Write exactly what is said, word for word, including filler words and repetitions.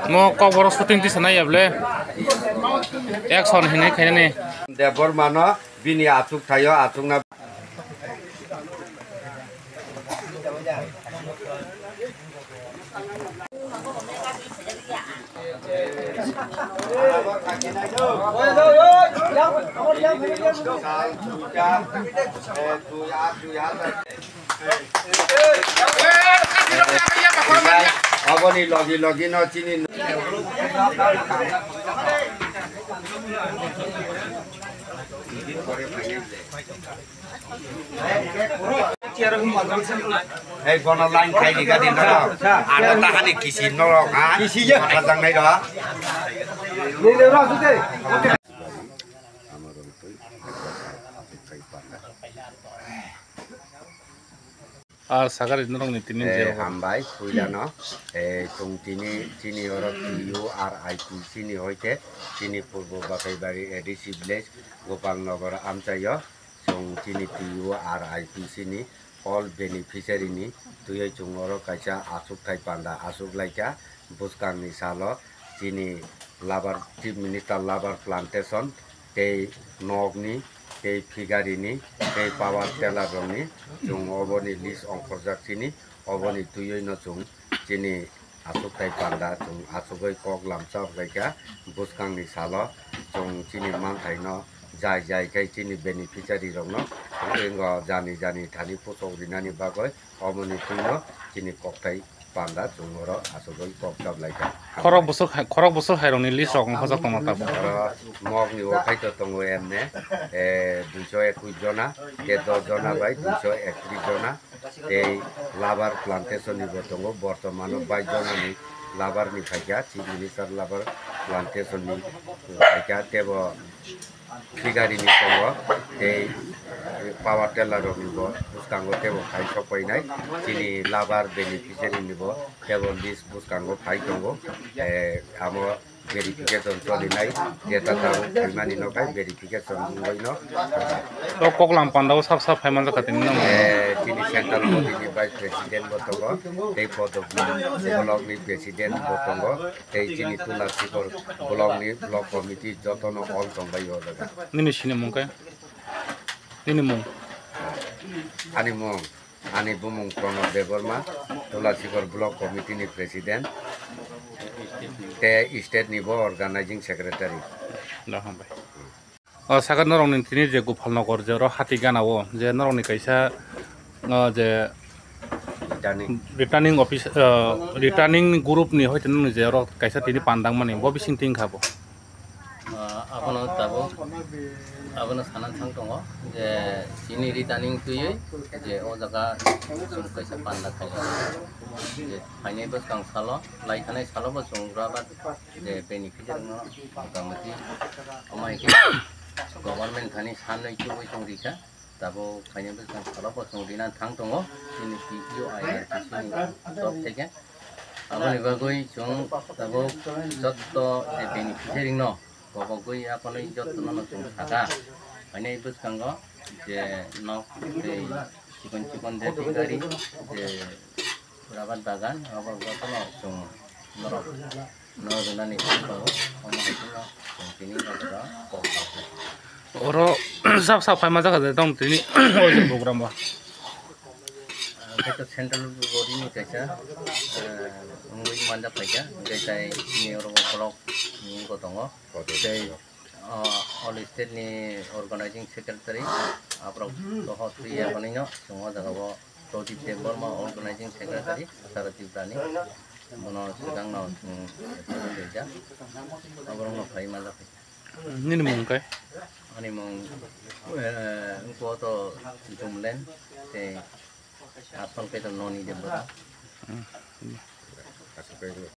Mo kokborok shooting tisa nai ya ble. Action hinwi khainani. Debbarma no bini achuk thaio, achukna. Aboni logi logi no chini. Hei, bono line khai di gadi norok. Ano tahani kisi norok, ha? Kisi ya. Mata jang nai do. Ni le ro su de. Ah, sagari norokni tini Eh, je hambai, puilano. Eh, chwng tini, chini oro T U R I P C ni hoite, chini Purbo Bakaibari A D C village, Gopal Nagar amchaio. Chwng chini T U R I P C ni all beneficiary ni twiwi chwng oro kaisa achukthai panda achuk laikha. Bwskangni salo chini labar, Chief Minister labar plantation tei nokni tei figarini tei power tiller rokni chwng oboni list ongkhorjak chini, oboni twiwi no chwng chini achukthai panda chwng achugwi kok lamsa rwkha. Bwskangni salo chwng chini manthaino jai jai khai chini beneficiary rokno ringo jani jani thani puchok rinani bagwi oboni twino chini kokthai panda chwng oro achugwi kok chap laikha. Khorok bwswk hai, khorok bwswk hairokni list rok wng hojak tongma tabuk. Oro nokni o khaito tongo M N A, eh, duiso ekwis jona, tei dos jona bai duiso ektris jona. Tei labar plantation ni bo tongo, bortomano bais jona ni labar ni phaikha, Chief Minister labar plantation ni phaikha, tebo figari ni tongo, tei power tiller rok ni bo bwskango tebo khai sok painai, chini labar beneficiary ni bo tebo list bwskango khai tongo, eh, amo verification cholinai, jeta tabuk phaimani no khai verification wngwi no. O koklam pandao sap sap phaimanjak kha tini no. Eh, chini central body ni vice president bo tongo, tei Podopni block ni president bo tongo, tei chini Tulasikhor block ni block committee joto no all tongbai o jaga. Nini sinimung khe? Nini mung? Ani mung? Ani bumung Pranab Debbarma, Tulasikhor Block Committee ni President, tei state ni bo Organizing Secretary. No, hambai. O, saka norok ni tini je Gopal Nagar je oro hati gana o, je norok ni kaisa, o, je Returning. Returning office, o, returning group ni hoite nini je oro kaisa tini pandang mani, bo bising tin kha bo. Ah, abono tabuk, abono sana thang tongo je chini returning twiwi je o jaga chwng kaisa panda khainai. Je phainai bwskang salo, lai thanai salo bo chwng rubber je beneficiary no motamoti omo hai khe government thani sanwi chubui tong rikha. Tabuk phainai bwskang salo bo chwng rina thang tongo chini T U I R T C ni top theke. Aboni bagwi chwng tabuk jotto je beneficiary no kobogwi akonwi jotto no chwng saka. Phainai bwskango je nok tei chikon chikon je gari je rabar bagan abo jotono chwng norok no rinani thang tongo. Omo hai kheno chwng tini o jaga kok kha. Oro sap sap phaima jaga de tong tini o je program o. Hwnkhe to central body ni kaisa, eh, wngwi manjak paikha, hwnkhe tai chini oro o block ni wngwi tongo. Tei, ah, all state ni organizing secretary, aborok dohor twi yapanino chwng o jaga o Pradip Debbarma organizing secretary, Sara Tripura ni, bono swkang no chwng request khaijak, aborok no phai manjak paikha. Nini mung khe? Ani mung, eh, wngkha to Jumlen, tei asol khe to Noni Debbarma.